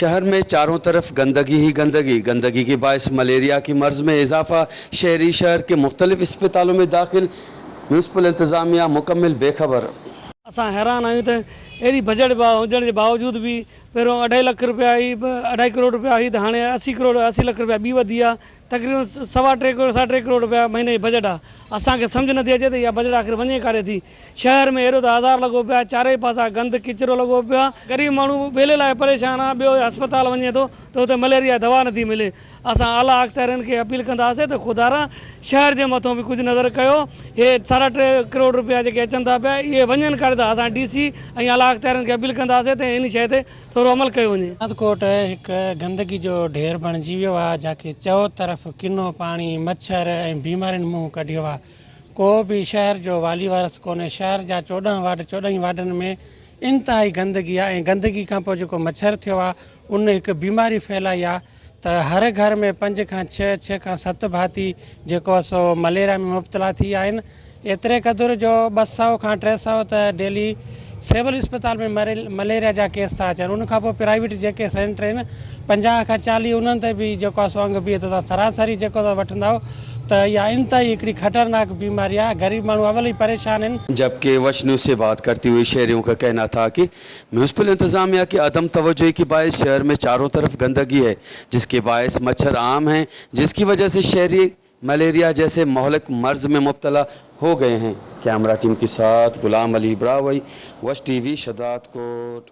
शहर में चारों तरफ गंदगी ही गंदगी, गंदगी के बायस मलेरिया की मर्ज़ में इजाफा, शहरी शहर के मुख्तलिफ अस्पतालों में दाखिल, म्यूनसिपल इंतज़ामिया मुकम्मल बेखबर। असां हैरान आहियूं त एॾी बजट हुजण जे बावजूद बि पहिरियों अढाई लख रुपया हुई, अढाई करोड़ रुपया हुई त हाणे 80 करोड़ 80 लख रुपया ॿी वधी आहे। तक़रीबन सवा टे करोड़ साढा टे करोड़ रुपया महीने जी बजट आहे। असांखे सम्झ नथी अचे त इहा बजट आख़िर वञे काॾे थी। शहर में एॾो त आज़ार लॻो पियो आहे, चारई पासा गंद किचरो लॻो पियो आहे, ग़रीब माण्हू ॿेले लाइ परेशान आहे। ॿियो अस्पताल वञे थो त हुते मलेरिया दवा नथी मिले। असां आला अख़्तियारनि खे अपील कंदासीं त ख़ुदारा शहर जे मथां बि कुझु नज़र कयो। हे साढा टे करोड़ रुपया जेके अचनि था पिया इहे वञनि काॾे था। असां डी सी ऐं आला अख़्तियारनि खे अपील कंदासीं त इन शइ ते थोरो अमल कयो वञे। शहदादकोट हिकु गंदगी जो ढेर बणिजी वियो आहे, जांहिंखे चओ तरफ़ किनो पाणी, मच्छर ऐं बीमारियुनि मुंहुं कढियो आहे। को बि शहर जो वाली वारस कोन्हे। शहर जा 14 वार्ड, 14 ई वार्डनि में इंतिहाई गंदगी आहे ऐं गंदगी खां पोइ जेको मच्छर थियो आहे उन हिकु बीमारी फैलाई आहे त हर घर में 5 खां 6, 6 खां 7 भाती जेको आहे सो मलेरिया में मुब्तला थी विया आहिनि। एतिरे क़दुरु जो 200 खां 300 त डेली सिविल अस्पताल में मलेरिया जा केस था अचनि। उन खां पोइ प्राइवेट जेके सेंटर आहिनि 50 खां 40 उन्हनि ते बि जेको आहे सो अंग बीहे थो। तव्हां सरासरी जेको तव्हां वठंदव त इहा इंतिहाई हिकिड़ी ख़तरनाक बीमारी आहे। ग़रीब माण्हू अवल ई परेशान आहिनि। जबकि वश न्यूज़ से बात करते हुए शहरियों का कहना था कि म्यूनसिपल इंतज़ामिया की अदम तवज्जोही के बायस शहर में चारों तरफ गंदगी है, जिसके बायस मच्छर आम हैं, जिसकी वजह से शहरी मलेरिया जैसे मोहलिक मर्ज़ में मुब्तला हो गए हैं। कैमरा टीम के साथ गुलाम अली ब्रावई, वश टीवी, शहदादकोट।